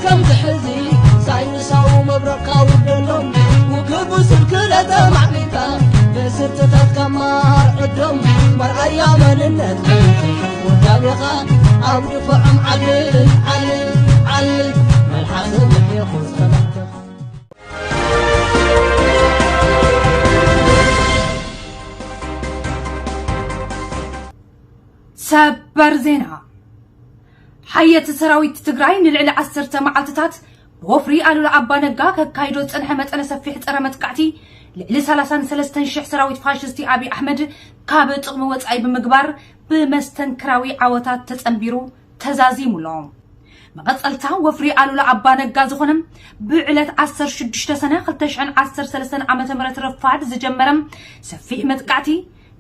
ከምዚ ሕዚ ሳይንሳዊ መብረቕካ ውደሎም፣ ውግእ ብስልኪ ለተማዕቢልካ፣ ብስርትታት ከማር ዕዶም፣ መርኣያ መንነት ውዳቤኻ ኣብ ድፋዖም ዓሊ፣ ዓሊ፣ ዓሊ፣ መልሓስ ምሕየኹ ሰላምታኻ። ሰበር ዜና። ሓየት ሰራዊት ትግራይ ንልዕሊ ዓሰርተ መዓልትታት ብወፍሪ ኣሉላ ኣባ ነጋ ከካይዶ ዝጸንሐ መጠነ ሰፊሕ ጸረ መጥቃዕቲ ልዕሊ ሰላሳን ሰለስተን ሽሕ ሰራዊት ፋሽስቲ ኣብይ ኣሕመድ ካብ ጥቕሚ ወጻኢ ብምግባር ብመስተንክራዊ ዓወታት ተጸንቢሩ ተዛዚሙ ኣሎ። መቐጸልታ ወፍሪ ኣሉላ ኣባ ነጋ ዝኾነ ብዕለት ዓሰርተ ሽዱሽተ ሰነ ክልተ ሽሕን ዓሰርተ ሰለስተን ዓመተ ምህረት ረፋድ ዝጀመረ ሰፊሕ መጥቃዕቲ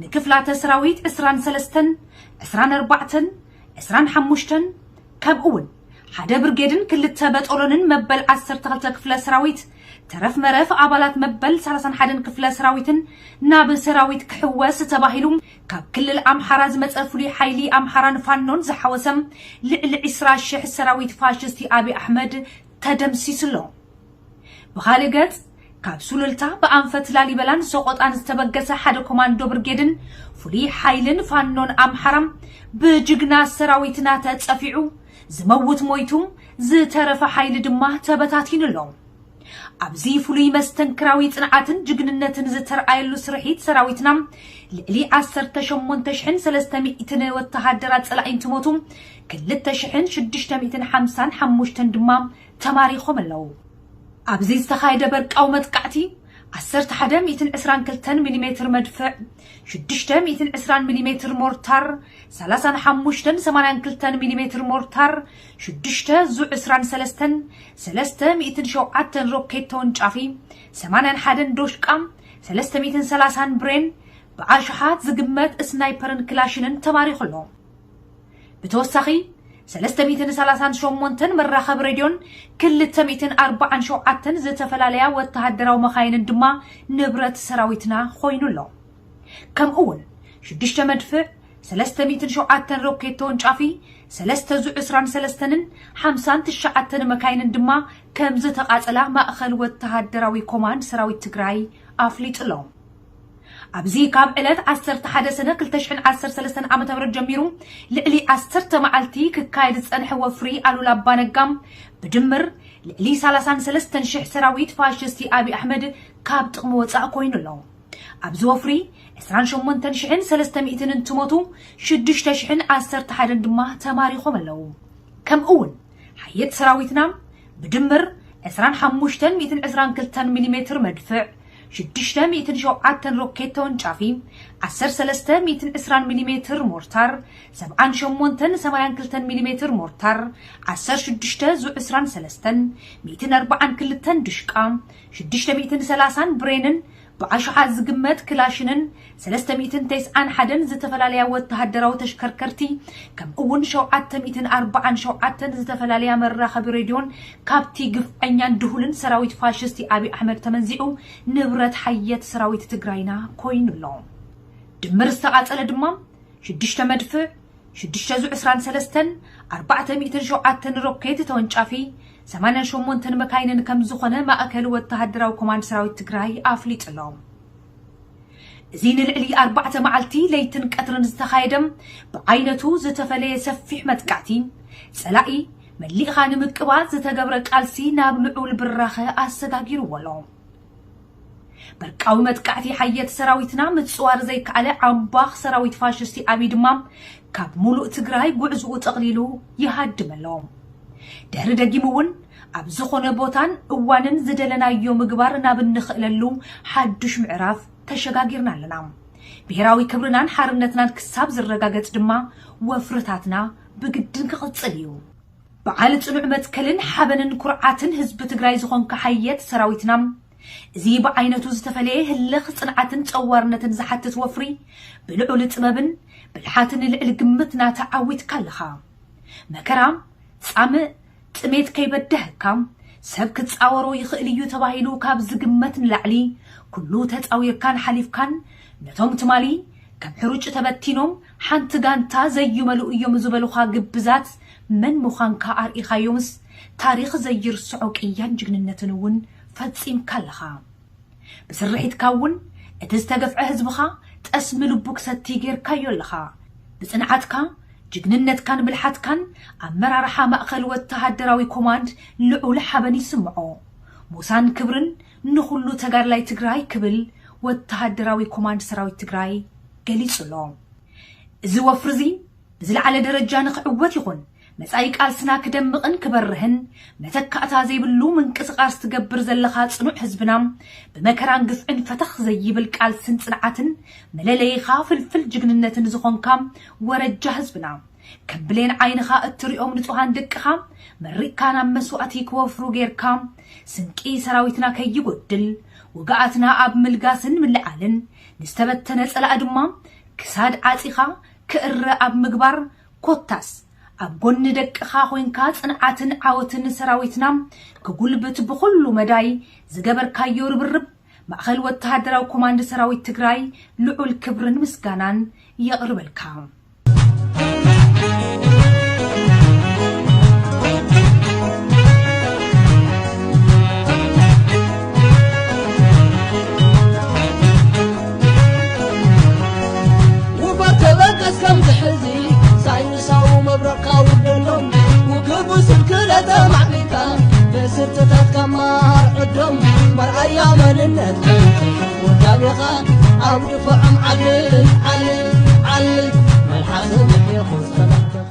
ንክፍላተ ሰራዊት ዕስራን ሰለስተን፣ ዕስራን ኣርባዕተን፣ ዕስራን ሓሙሽተን ከምኡ እውን ሓደ ብርጌድን ክልተ በጦሎንን መበል ዓሰርተ ክልተ ክፍለ ሰራዊት ተረፍ መረፍ ኣባላት መበል ሰላሳን ሓደን ክፍለ ሰራዊትን ናብ ሰራዊት ክሕወስ ተባሂሉ ካብ ክልል ኣምሓራ ዝመፀ ፍሉይ ሓይሊ ኣምሓራን ፋኖን ዝሓወሰ ልዕሊ ዕስራ ሽሕ ሰራዊት ፋሽስቲ ኣብይ ኣሕመድ ተደምሲሱ ኣሎ። ብኻልእ ገፅ ካብ ሱሉልታ ብኣንፈት ላሊበላን ሰቆጣን ዝተበገሰ ሓደ ኮማንዶ ብርጌድን ፍሉይ ሓይልን ፋኖን ኣምሓራ ብጅግና ሰራዊትና ተፀፊዑ ዝመውት ሞይቱ ዝተረፈ ሓይሊ ድማ ተበታቲኑ ኣሎ። ኣብዚ ፍሉይ መስተንክራዊ ጽንዓትን ጅግንነትን ዝተርኣየሉ ስርሒት ሰራዊትና ልዕሊ ዓሰርተ ሸሞንተ ሽሕን ሰለስተ ሚእትን ወተሃደራት ጸላኢ እንትሞቱ ክልተ ሽሕን ሽዱሽተ ሚእትን ሓምሳን ሓሙሽተን ድማ ተማሪኾም ኣለዉ። ኣብዚ ዝተኻየደ በርቃዊ መጥቃዕቲ ዓሰርተ ሓደ ሚእትን ዕስራን ክልተን ሚሊሜትር መድፍዕ፣ ሽዱሽተ ሚእትን ዕስራን ሚሊሜትር ሞርታር፣ ሰላሳን ሓሙሽተን ሰማንያን ክልተን ሚሊሜትር ሞርታር፣ ሽዱሽተ ዙ ዕስራን ሰለስተን፣ ሰለስተ ሚእትን ሸውዓተን ሮኬት ተወንጫፊ፣ ሰማንያን ሓደን ዶሽቃ፣ ሰለስተ ሚእትን ሰላሳን ብሬን፣ ብኣሽሓት ዝግመት ስናይፐርን ክላሽንን ተማሪኹ ኣሎ። ብተወሳኺ ሰለስተ ሚእትን ሰላሳን ሸሞንተን መራኸቢ ሬድዮን ክልተ ሚእትን ኣርባዓን ሸውዓተን ዝተፈላለያ ወተሃደራዊ መኻይንን ድማ ንብረት ሰራዊትና ኮይኑ ኣሎ። ከምኡ እውን ሽዱሽተ መድፍዕ፣ ሰለስተ ሚእትን ሸውዓተን ሮኬት ተወንጫፊ፣ ሰለስተ ዙ ዕስራን ሰለስተንን ሓምሳን ትሽዓተን መካይንን ድማ ከም ዝተቓጸላ ማእኸል ወተሃደራዊ ኮማንድ ሰራዊት ትግራይ ኣፍሊጡ ኣሎ። ኣብዚ ካብ ዕለት ዓሰርተ ሓደ ሰነ ክልተ ሽሕን ዓሰርተ ሰለስተን ዓመተ ምህረት ጀሚሩ ልዕሊ ዓሰርተ መዓልቲ ክካየድ ዝጸንሐ ወፍሪ ኣሉላ ኣባነጋ ብድምር ልዕሊ ሰላሳን ሰለስተን ሽሕ ሰራዊት ፋሽስቲ ኣብይ ኣሕመድ ካብ ጥቕሚ ወጻእ ኮይኑ ኣሎ። ኣብዚ ወፍሪ ዕስራን ሸሞንተን ሽሕን ሰለስተ ሚእትን እንትሞቱ ሽዱሽተ ሽሕን ዓሰርተ ሓደን ድማ ተማሪኾም ኣለዉ። ከምኡ እውን ሓየት ሰራዊትና ብድምር ዕስራን ሓሙሽተን ሚእትን ዕስራን ክልተን ሚሊሜትር መድፍዕ፣ ሽዱሽተ ሚእትን ሸውዓተን ሮኬት ተወንጫፊ፣ ዓሰርተ ሰለስተ ሚእትን ዕስራን ሚሊሜትር ሞርታር፣ ሰብዓን ሸሞንተን ሰማንያን ክልተን ሚሊሜትር ሞርታር፣ ዓሰርተ ሽዱሽተ ዙ ዕስራን ሰለስተን፣ ሚእትን ኣርባዓን ክልተን ድሽቃ፣ ሽዱሽተ ሚእትን ሰላሳን ብሬንን ብኣሽሓት ዝግመት ክላሽንን ሰለስተ ሚእትን ተስዓን ሓደን ዝተፈላለያ ወተሃደራዊ ተሽከርከርቲ ከምኡ እውን ሸውዓተ ሚእትን ኣርባዓን ሸውዓተን ዝተፈላለያ መራኸቢ ሬድዮን ካብቲ ግፍዐኛን ድሁልን ሰራዊት ፋሽስቲ ኣብይ ኣሕመድ ተመንዚዑ ንብረት ሓየት ሰራዊት ትግራይና ኮይኑ ኣሎ። ድምር ዝተቓጸለ ድማ ሽዱሽተ መድፍዕ፣ ሽዱሽተ ዙ ዕስራን ሰለስተን፣ ኣርባዕተ ሚእትን ሸውዓተን ሮኬት ተወንጫፊ፣ ሰማንያን ሸሞንተን መካይንን ከም ዝኾነ ማእከል ወተሃደራዊ ኮማንድ ሰራዊት ትግራይ ኣፍሊጡ ኣሎ። እዚ ንልዕሊ ኣርባዕተ መዓልቲ ለይትን ቀትርን ዝተኻየደ ብዓይነቱ ዝተፈለየ ሰፊሕ መጥቃዕቲ፣ ጸላኢ መሊእኻ ንምቅባል ዝተገብረ ቃልሲ ናብ ልዑል ብራኸ ኣሰጋጊርዎ ኣሎ። በርቃዊ መጥቃዕቲ ሓየት ሰራዊትና ምጽዋር ዘይከኣለ ዓምባኽ ሰራዊት ፋሽስቲ ኣብይ ድማ ካብ ሙሉእ ትግራይ ጉዕዝኡ ጠቕሊሉ ይሃድም ኣሎ። ድሕሪ ደጊሙ እውን ኣብ ዝኾነ ቦታን እዋንን ዝደለናዮ ምግባር ናብ እንኽእለሉ ሓዱሽ ምዕራፍ ተሸጋጊርና ኣለና። ብሄራዊ ክብርናን ሓርነትናን ክሳብ ዝረጋገጽ ድማ ወፍርታትና ብግድን ክቕጽል እዩ። በዓል ጽኑዕ መትከልን ሓበንን ኩርዓትን ህዝቢ ትግራይ ዝኾንካ ሓየት ሰራዊትና፣ እዚ ብዓይነቱ ዝተፈለየ ህልኽ ጽንዓትን ጸዋርነትን ዝሓትት ወፍሪ ብልዑል ጥበብን ብልሓትን ልዕሊ ግምትና ተዓዊትካ ኣለኻ። መከራ፣ ጻምእ፣ ጥሜት ከይበደሀካ ሰብ ክጻወሮ ይኽእል እዩ ተባሂሉ ካብ ዝግመት ንላዕሊ ኩሉ ተጻዊርካን ሓሊፍካን ነቶም ትማሊ ከም ሕሩጭ ተበቲኖም ሓንቲ ጋንታ ዘዩመሉ እዮም ዝበሉኻ ግብዛት መን ምዃንካ ኣርኢኻዮምስ ታሪኽ ዘይርስዖ ቅያን ጅግንነትን እውን ፈጺምካ ኣለኻ። ብስርሒትካ እውን እቲ ዝተገፍዐ ህዝብኻ ጠስሚ ልቡ ክሰቲ ጌርካዮ ኣለኻ። ብጽንዓትካ፣ ጅግንነትካን ብልሓትካን ኣመራርሓ ማእኸል ወተሃደራዊ ኮማንድ ልዑል ሓበን ይስምዖ። ሞሳን ክብርን ንኹሉ ተጋድላይ ትግራይ ክብል ወተሃደራዊ ኮማንድ ሰራዊት ትግራይ ገሊጹ ኣሎ። እዚ ወፍሪ እዚ ብዝለዓለ ደረጃ ንኽዕወት ይኹን መጻኢ ቃልስና ክደምቕን ክበርህን መተካእታ ዘይብሉ ምንቅስቓስ ትገብር ዘለኻ ጽኑዕ ህዝብና ብመከራን ግፍዕን ፈተኽ ዘይብል ቃልስን ጽንዓትን መለለይኻ ፍልፍል ጅግንነትን ዝኾንካ ወረጃ ህዝብና ከም ብሌን ዓይንኻ እትሪኦም ንጹሃን ደቅኻ መሪቕካ ናብ መስዋእቲ ክወፍሩ ጌርካ ስንቂ ሰራዊትና ከይጎድል ውግኣትና ኣብ ምልጋስን ምልዓልን ንዝተበተነ ጸላኢ ድማ ክሳድ ዓጺኻ ክእረ ኣብ ምግባር ኮታስ ኣብ ጎኒ ደቅኻ ኮይንካ ጽንዓትን ዓወትን ሰራዊትና ክጉልብት ብኹሉ መዳይ ዝገበርካዮ ርብርብ ማእኸል ወተሃደራዊ ኮማንድ ሰራዊት ትግራይ ልዑል ክብርን ምስጋናን የቕርበልካ። ውበት ተበገስ ከም ዝሕዚ ሳይንሳዊ መብረቕካ ውደሎም ውግቡ ስልክ ለተማዕቢካ ብስርትታት ከማር ዕዶም መርኣያ መንነት ውዳቤኻ ኣብ ድፎዖም ዓል ዓል ዓል መልሓስ ምሕኹ ሰላምተኻ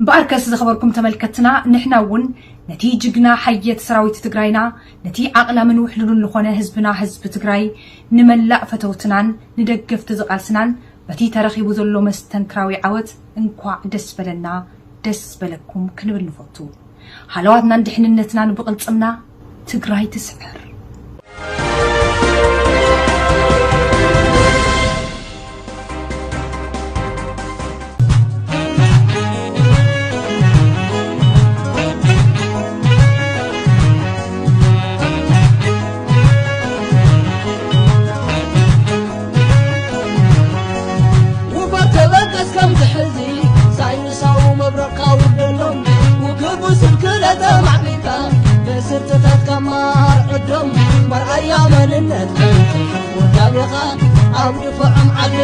እምበኣርከስ ዝኸበርኩም ተመልከትና ንሕና እውን ነቲ ጅግና ሓየት ሰራዊት ትግራይና ነቲ ዓቕላምን ውሕሉሉን ዝኾነ ህዝብና ህዝቢ ትግራይ ንመላእ ፈተውትናን ንደገፍቲ ዝቓልስናን በቲ ተረኺቡ ዘሎ መስተንክራዊ ዓወት እንኳዕ ደስ በለና ደስ በለኩም ክንብል ንፈቱ። ሃለዋትናን ድሕንነትናን ብቕልጽምና ትግራይ ትስዕር። ውበት ተበገስ ከም ዝሕዚ ሳይንሳዊ መብረቕካ ውደሎም ውግቡ ስልክ ለተማዕቢካ ብስርትታት ከማር ዕዶም መርኣያ መንነት ውዳቤኻ ኣብ ድፎዖም ዓል